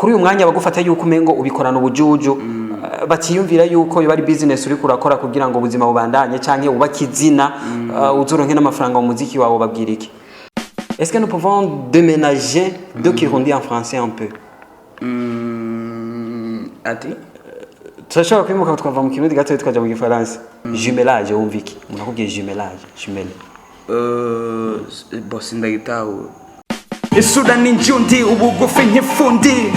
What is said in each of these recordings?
Kuri uyu mwanya bagufata yuko umengo ubikorana ubujuju, batiyumvira yuko yoba ari business uriko urakora kugira ngo ubuzima bubandanye canke wubake izina, uzoronke n'amafaranga mu muziki wawe. Babwira iki? Est-ce que nous pouvons déménager de Kirundi en français un peu? Ati? Turashobora kwimuka tukava mu Kirundi gato tukaja mu Gifaransa. Jumelage, wumva iki umuntu akubwiye jumelage, jumelle? Bo sindagitahura. Isura ni njundi, ubugufi nk'ifundi.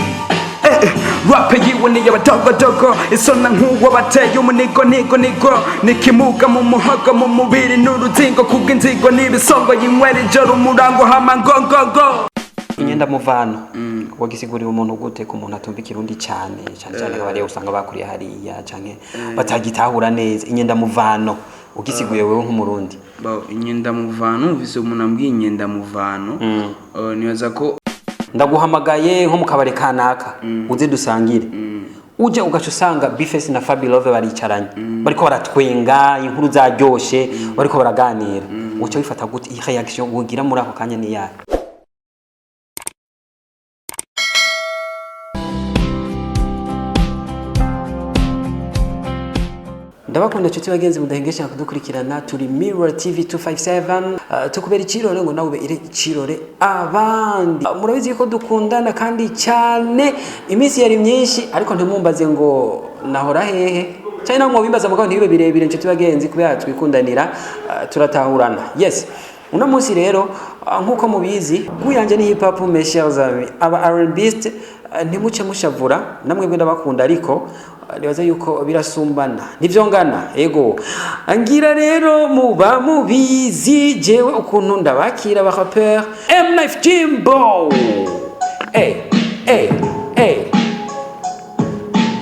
Rap yiwe ni y'abadogodogo, isona nk'uwo bateye umunigo nigo nigo, nikimuga mu muhogo, mu mubiri n'uruzingo, kubw'inzigo n'ibisongo yinywera ijoro umurango hama ngongongo. Inyenda muvano wagisigurira umuntu gute, ku muntu atumva Ikirundi cyane cyane cyane, nk'abariya usanga bakuriye hariya canke batagitahura neza? Inyenda muvano ugisiguye wewe nk'Umurundi? Bo, inyendamuvano, numvise umuntu ambwiye inyendamuvano, nibaza ko Ndaguhamagaye nko mu kabari kanaka, uze dusangire, uje ugaca usanga Bface na Fabilove baricaranye, bariko baratwenga, inkuru zaryoshe, bariko baraganira, uca wifata gute? Iyi reaction wogira muri ako kanya ni yayo? Ndabakunda nshuti bagenzi mudahengesha kudukurikirana. Turi Mirror TV 257, tukubera icirore ngo nawe ube icirore abandi. Murabizi ko dukundana kandi cyane. Iminsi yari myinshi, ariko ntimumbaze ngo nahora hehe cyane, naho mwobimbaza mugabo ntibibe birebire, nshuti bagenzi, kubera twikundanira, turatahurana. Yes, uno munsi rero, nkuko mubizi, guyanje ni hip hop, mes chers amis aba R&Bist, ntimuce mushavura, namwebwe ndabakunda, ariko nibaza yuko birasumbana ntivyongana. Ego, ngira rero muba mubizi jewe ukuntu ndabakira ba rappeur M Life Jimbo. Eh.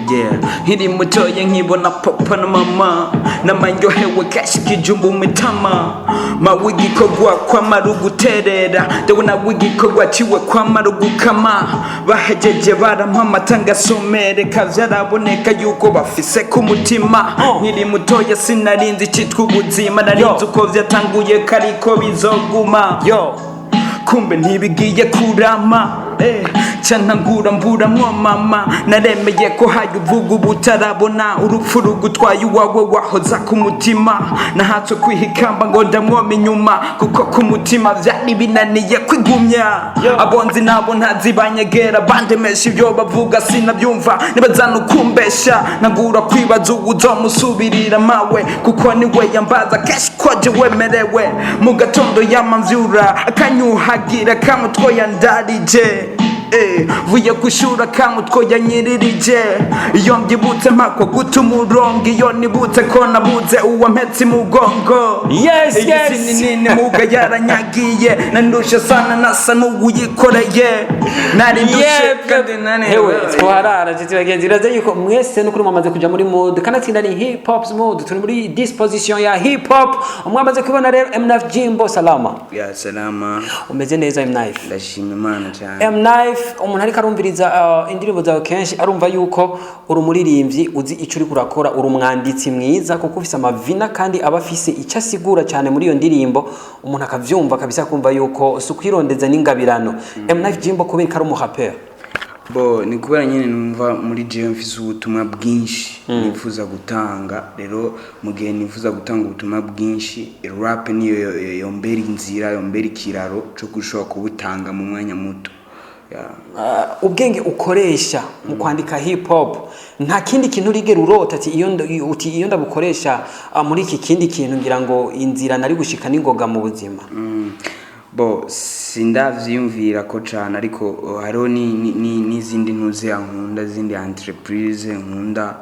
Yeah, nkiri mutoya nkibona papa na mama namanyohewe kenshi kijumba umitama mawe igikorwa kwamara uguterera ndabona w'igikorwa ciwe kwamara ugukama, bahejeje barampa amata ngasomereka, vyaraboneka yuko bafise ku mutima. Nkiri mutoya sinarinzi icitwa ubuzima, narinzi uko vyatanguye kariko bizoguma. Yo. Kumbe ntibigiye kurama, ca ntangura mburamwo mama, naremeye ko haye uvuga ubutarabona urupfu rugutwaye uwawe wahoza ku mutima, nahatswe kwihikamba ngo ndamwoma inyuma, kuko ku mutima vyari binaniye kwigumya. Abonzi nabo ntazibanyegera bandemesha, ibyo bavuga sinabyumva, nibazana ukumbesha ntangura kwibaza uwuzomusubirira mawe, kuko niwe yambaza kenshi ko je wemerewe mu gatondo yamamvyura akanyuhagira kamutwoya ndarije, vuye kwishura kamutwoya nyiririje. Iyo mbyibutse mpakwa guta umurongo, iyo nibutse ko nabuze uwampetse imugongo. Yes, Iyi yes. si ni nini muga yaranyagiye, nandushe sana nasa n'uwuyikoreye, nari ndushe kandi nani. Hewe, twarara nshuti bagenzi. Iraze yuko mwese nukuri mwamaze kuja muri mood, kanatsinda ni hip hop mood, turi muri disposition ya hip hop. Mwamaze kubona rero MNF Jimbo. Salama? Ya, salama. Umeze neza, MNF? Ndashima Imana cyane. M-Knife, umuntu ariko arumviriza indirimbo zawe kenshi arumva yuko uri umuririmbyi uzi icyo uriko urakora, uri umwanditsi mwiza kuko ufise amavina kandi aba afise icyo asigura cyane muri iyo ndirimbo, umuntu akavyumva kabisa, kumva yuko si ukwirondeza n'ingabirano. M-Knife Jimbo, kubera ko ari umurapeur? Bo, ni kubera nyine numva muri jewe mfise ubutumwa bwinshi nifuza gutanga. Rero mu gihe nifuza gutanga ubutumwa bwinshi, rap niyo yombera inzira, yombera ikiraro co gushobora kubutanga mu mwanya muto. Yeah. Ubwenge ukoresha mu kwandika hip hop, nta kindi kintu urigera urota ati iyo uti iyo ndabukoresha muri iki kindi kintu, ngira ngo inzira nari gushika n'ingoga mu buzima? Bo, sindavyiyumvira ko cane, ariko hariho n'izindi ntuze nkunda, zindi entreprise nkunda.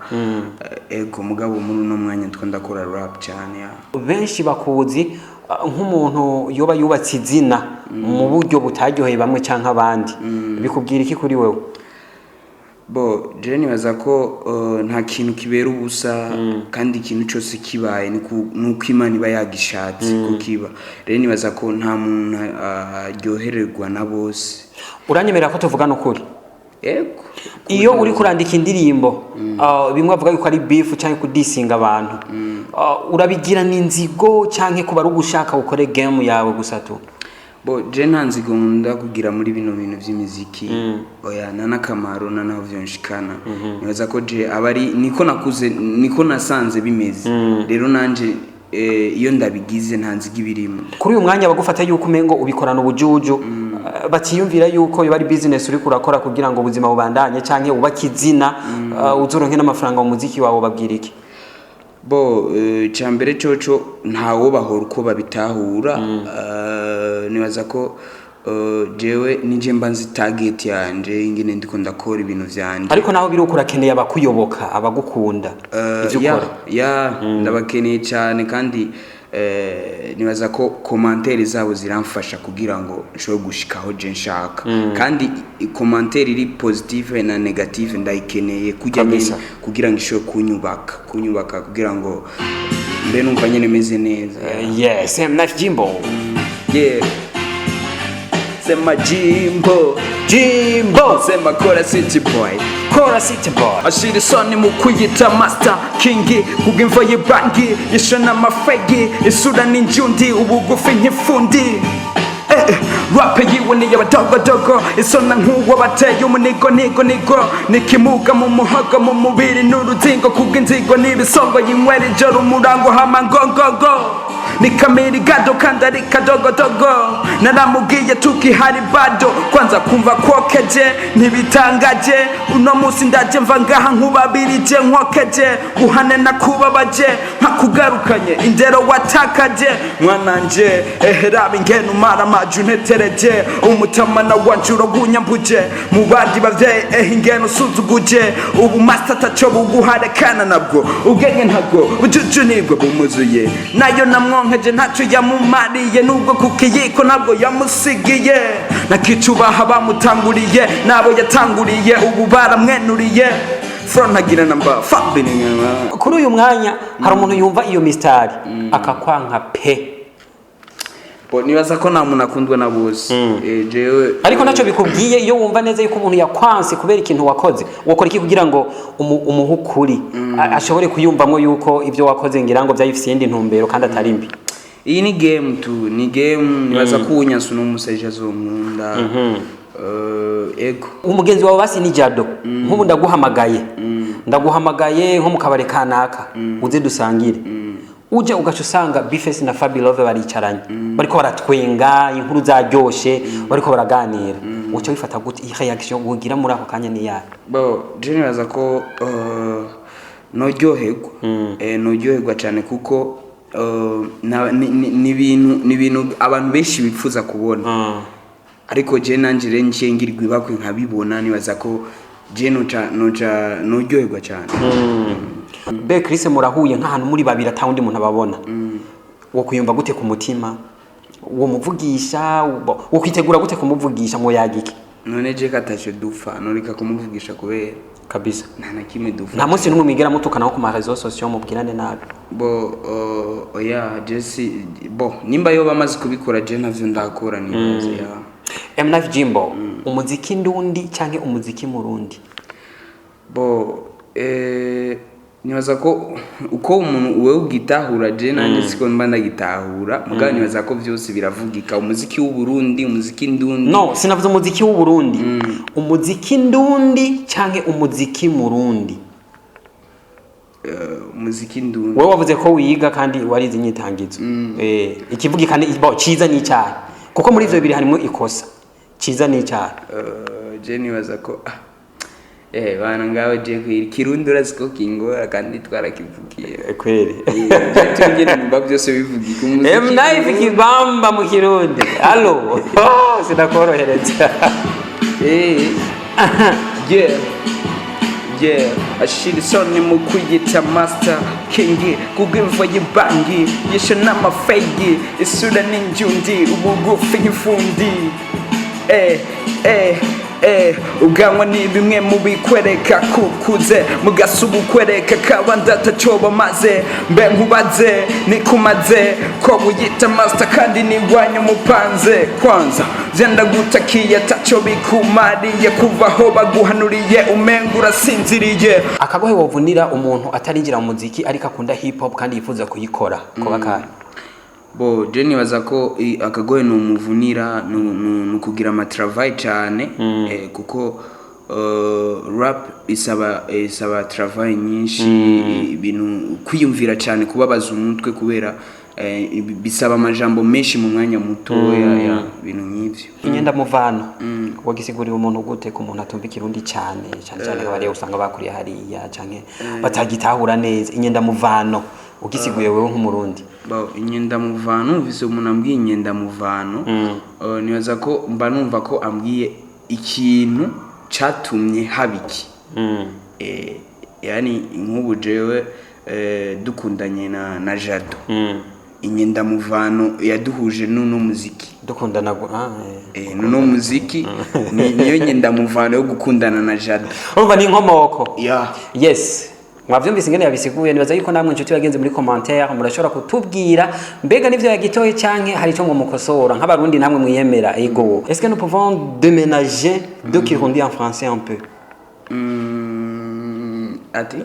Ego, mugabo muri uno mwanya two ndakora rap cane, ya. Benshi bakuzi nk'umuntu yoba yubatse izina mu buryo butaryoheye bamwe canke abandi. Bikubwira iki kuri wewe? Bo, jewe nibaza ko nta kintu kibera ubusa, kandi ikintu cyose kibaye nuko Imana iba yagishatse ko kiba. Rero nibaza ko nta muntu aryohererwa na bose. Uranyemerera ko tuvugana ukuri? Ego. Iyo uri kurandika indirimbo, bimwe bavuga yuko ari beef canke kudisinga abantu, urabigira n'inzigo canke kuba ari ugushaka ukore game yawe gusa tu? Bo je nta nzigo nkunda kugira muri bino bintu vy'imiziki, oya, nta n'akamaro, nta naho vyonshikana. Nibaza ko je aba ari niko nakuze, niko nasanze bimeze. Rero nanje iyo ndabigize nta nzigo ibirimo. Kuri uyu mwanya bagufata yuko umengo ubikorana ubujuju, batiyumvira yuko biba ari business uriko urakora kugira ngo ubuzima bubandanye canke wubake izina, uzoronke n'amafaranga mu muziki wawe, babwira iki? Bo cyambere coco ntawo bahora uko babitahura. Nibaza ko jewe nije mba nzi target yanje, ingene ndiko ndakora ibintu vyanje. Ariko naho biri uko, urakeneye abakuyoboka, abagukunda ivyo ya, ukora. Ya, ndabakeneye cyane kandi nibaza ko commentaires zabo ziramfasha kugira ngo nshobore gushikaho je nshaka. Kandi commentaire iri positive na négative ndayikeneye kujya Kabisa. nyene kugira ngo ishobore kunyubaka kugira ngo mbe numva nyene meze neza. Yes, M9 Jimbo. Yeah, sema Jimbo. Jimbo. Sema Kora City Boy. Kora City Boy. Ashira isoni mu kwiyita Master King kubw'imvo y'ibangi yishona amafegi, isura n'injundi, ubugufi nk'ifundi. Rap yiwe ni y'abadogodogo, isona nk'uwo bateye umunigo nigo nigo, nikimuga mu muhogo, mu mubiri n'uruzingo, kubw'inzigo n'ibisongo yinywera ijoro umurango hama ngongogo ni kamiri gado kandi ari kadogodogo. Naramubwiye tukihari bado kwanza kumva kwokeje ntibitangaje. Uno munsi ndaje mva ngaha nkubabirije nkokeje guhane nakubabaje nkakugarukanye indero watakaje mwananje. Ehe, raba ingene umara amaju untetereje umutamana wanje uragunyambuje mu bandi bavyeyi. Ehe, ingene usuzuguje ubu master ataco buguharekana nabwo ubwenge ntabwo bujuju nibwo bumuzuye nayo namwonkeje ntaco yamumariye nubwo ku kiyiko ntabwo yamusigiye nakicubaha bamutanguriye nabo yatanguriye ubu baramwenuriye front agira namba fuck bintu. Kuri uyu mwanya hari umuntu yumva iyo mistari akakwanka pe. Bo, nibaza ko nta muntu akundwa na bose. Jewe Ariko ntacyo bikubwiye iyo wumva neza yuko umuntu yakwanse kubera ikintu wakoze, wokora iki kugira ngo umuhe ukuri, ashobore kuyumvamo yuko ibyo wakoze ngira ngo byari bifise iyindi ntumbero kandi atari mbi? Iyi ni game tu, ni game. Nibaza ko uwunyanse uno musi ejo azonkunda. Ego. Umugenzi wawe basi ni Jado. Nk'ubu ndaguhamagaye nko mu kabari kanaka uze dusangire, uje ugaca usanga Bface na Fabi Love baricaranye, bariko baratwenga, inkuru zaryoshe, bariko baraganira, uca wifata gute? Iyi reaction ugira muri ako kanya ni yahe? Bo je nibaza ko noryoherwa, noryoherwa cyane kuko ni ibintu abantu benshi bifuza kubona, ariko je nanje rero nciye ngirwa ibakwe nkabibona, nibaza ko je noca noryoherwa cyane. Be Chris, murahuye nk'ahantu muri babiri ata wundi muntu ababona, wo kuyumva gute ku mutima? Wo muvugisha, wo kwitegura gute kumuvugisha ngo yagike? None je kataco dupfa, noreka kumuvugisha kubera Kabisa. Nta na kimwe dupfa. Nta munsi n'umwe mwigera mutukana ku ma réseaux sociaux, mubwirane nabi? Bo oya, je si bo nimba yo bamaze kubikora, je ntavyo ndakora nibaza ya. M9 Jimbo, umuziki ndundi canke umuziki murundi? Bo nibaza ko uko umuntu wewe ugitahura, je nanjye siko mba ndagitahura, mugabo nibaza ko byose biravugika, umuziki w'u Burundi, umuziki ndundi. No, sinavuze umuziki w'u Burundi, umuziki ndundi canke umuziki murundi. Umuziki ndundi. Wowe wavuze ko wiga kandi warize inyitangizo, ikivugika ni bo ciza ni icyaha, kuko muri ivyo bibiri harimo ikosa. Ciza ni icyaha? Je nibaza ko bana ngaho je kwira Kirundi urazi ko kingora kandi twarakivugiye. Kweli. Je tungene numva byose bivugika, umuziki M9 kibamba mu Kirundi, allo, oh, sinakorohereza. Yeah, ashira isoni mu kwiyita Master King kubw'imvo y'ibangi yishe n'amafegi, isura n'injundi, ubugufi nk'ifundi. Ubwanwa ni bimwe mu bikwereka kukuze mugasuba ukwereka kabandi ataco bamaze. Mbe nkubaze, nikumaze ko wiyita master kandi ni wanyu mupanze kwanza vyenda gutakiye ataco bikumariye kuva aho baguhanuriye umenga urasinziriye. Akagohe wovunira umuntu atarinjira mu muziki ariko akunda hip hop kandi yifuza kuyikora, koba kahe? Bo je nibaza ko akagohe numuvunira ni ukugira amatravail cyane, kuko rap isaba travail nyinshi, ibintu kwiyumvira cyane, kubabaza umutwe, kubera bisaba amajambo menshi mu mwanya mutoya, ya ibintu nk'ivyo. Inyenda muvano wagisigurira umuntu gute, ku muntu atumva Ikirundi cyane cyane cyane, nk'abariya usanga bakuriye hariya canke batagitahura neza? Inyenda muvano ugisiguye wewe nk'Umurundi? Bo, inyendamuvano, numvise umuntu ambwiye inyendamuvano, nibaza ko mba numva ko ambwiye ikintu catumye haba iki. Yani nk'ubu jewe dukundanye na Jado, inyendamuvano yaduhuje n'uno muziki. Dukundana ah. N'uno muziki niyo nyendamuvano yo gukundana na Jado. Urumva ni inkomoko. Yeah. Yes, mwavyumvise ingene yabisiguye. Nibaza yuko namwe inshuti bagenzi muri commentaire murashobora kutubwira mbega nivyo yagitoye canke hari ico mumukosora, nk'Abarundi namwe mwiyemera. Ego, est-ce que nous pouvons déménager de Kirundi en français un peu? Ati?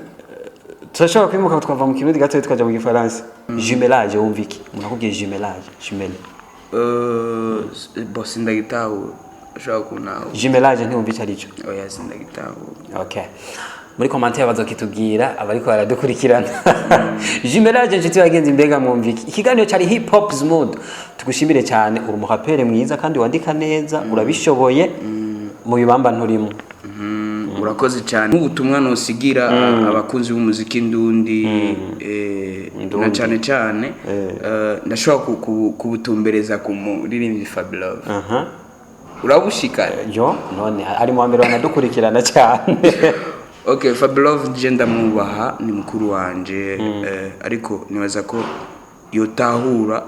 Turashobora kwimuka tukava mu Kirundi gato tukaja mu Gifaransa. Jumelage, wumva iki umuntu akubwiye jumelage, jumelle? Bo, sindagitahura, ushobora kuntahura. Jumelage ntiwumva ico arico? Oya, sindagitahura. Okay, muri commentaire bazokitubwira abariko baradukurikirana. Jumelage, inshuti bagenzi, mbega mwumva iki? Ikiganiro cari Hip Hop Smooth. Tugushimire cyane, uri umurapere mwiza kandi wandika neza, urabishoboye mu bibamba nturimo. Urakoze cyane. Nk'ubutumwa nosigira abakunzi b'umuziki ndundi, na cyane cyane ndashobora kubutumbereza ku muririmbyi Fabilove. Urabushikana? Yo, none ari mu wa mbere banadukurikirana cyane. Okay, Fabilove je ndamwubaha, ni mukuru wanje, ariko nibaza ko yotahura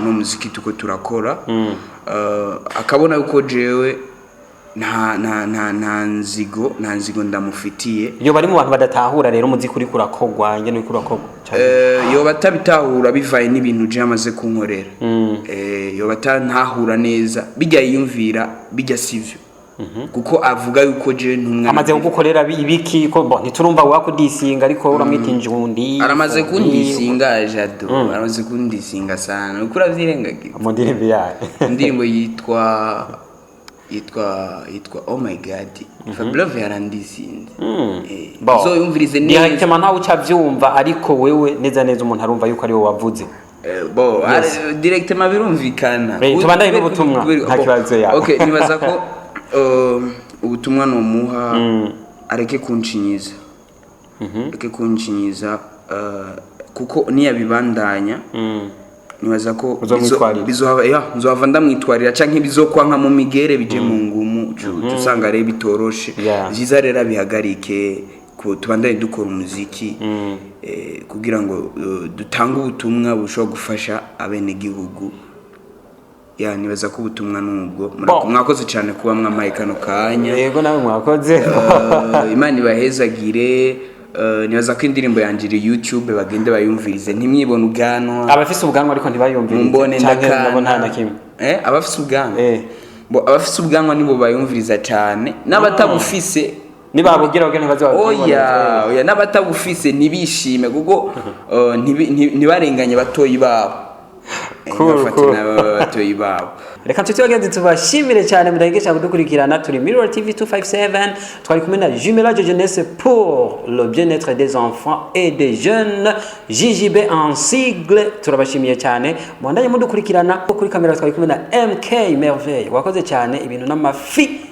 uno muziki tuko turakora, akabona yuko jewe nta nzigo ndamufitiye. Iyo bari mu bantu badatahura rero umuziki uriko urakogwa, ingene uriko urakogwa cane. Yoba atabitahura bivaye n'ibintu je amaze kunkorera. Yoba atantahura neza, bijya yiyumvira bijya sivyo, kuko avuga yuko je ntumwana. Amaze kugukorera ibiki? Ko bon, ntiturumva wakudisinga, ariko uramwita injundi. Aramaze kundisinga, Jado, aramaze kundisinga sana, uko uravyirengagiza. Mu ndirimbo yayo? Indirimbo yitwa "Oh My God", Fabilove yarandisinze. Bon. Uzoyumvirize neza. Directement ntawe uca avyumva, ariko wewe neza neza umuntu arumva yuko ari wowe wavuze. Bo, directement birumvikana. Tubandanye n'ubutumwa, nta Bo, kibazo ya. Okay, nibaza ko ubutumwa nomuha, areke kunshinyiza, areke kunshinyiza, kuko niyabibandanya nibaza ko Uzomwitwarira. Bizohava, ya, nzohava ndamwitwarira canke bizokwanka mu migere bije mu ngumu, uca usanga rero bitoroshe. Vyiza rero abihagarike, tubandanye dukora umuziki, kugira ngo dutange ubutumwa bushobora gufasha abenegihugu. Ya, nibaza ko ubutumwa nubwo. Bon. Mwakoze cyane kuba mwamaye kano kanya. Yego, nawe mwakoze. Imana ibahezagire. Nibaza ko indirimbo yanjye iri YouTube, bagende bayumvirize, "Ntimwibone ubwanwa". Abafise ubwanwa ariko ntibayumvirize Mumbone canke nabo nta na ndakana. kimwe. Abafise ubwanwa, bo, abafise ubwanwa nibo bayumviriza cyane, n'abatabufise Nibabugira kugira ntibaze. Oya, oya, n'abatabufise ntibishime, kuko ntibarenganye batoyi babo. Cool, ntibafate cool. batoyi babo. Reka nshuti bagenzi tubashimire cyane mudahengesha kudukurikirana. Turi Mirror TV 257, twari kumwe na Jumelage Jeunesse pour le bien-être des enfants et des jeunes, JJB en sigle. Turabashimiye cyane, mubandanye mudukurikirana. Kuri kamera twari kumwe na MK Merveille, wakoze cyane ibintu n'amafi.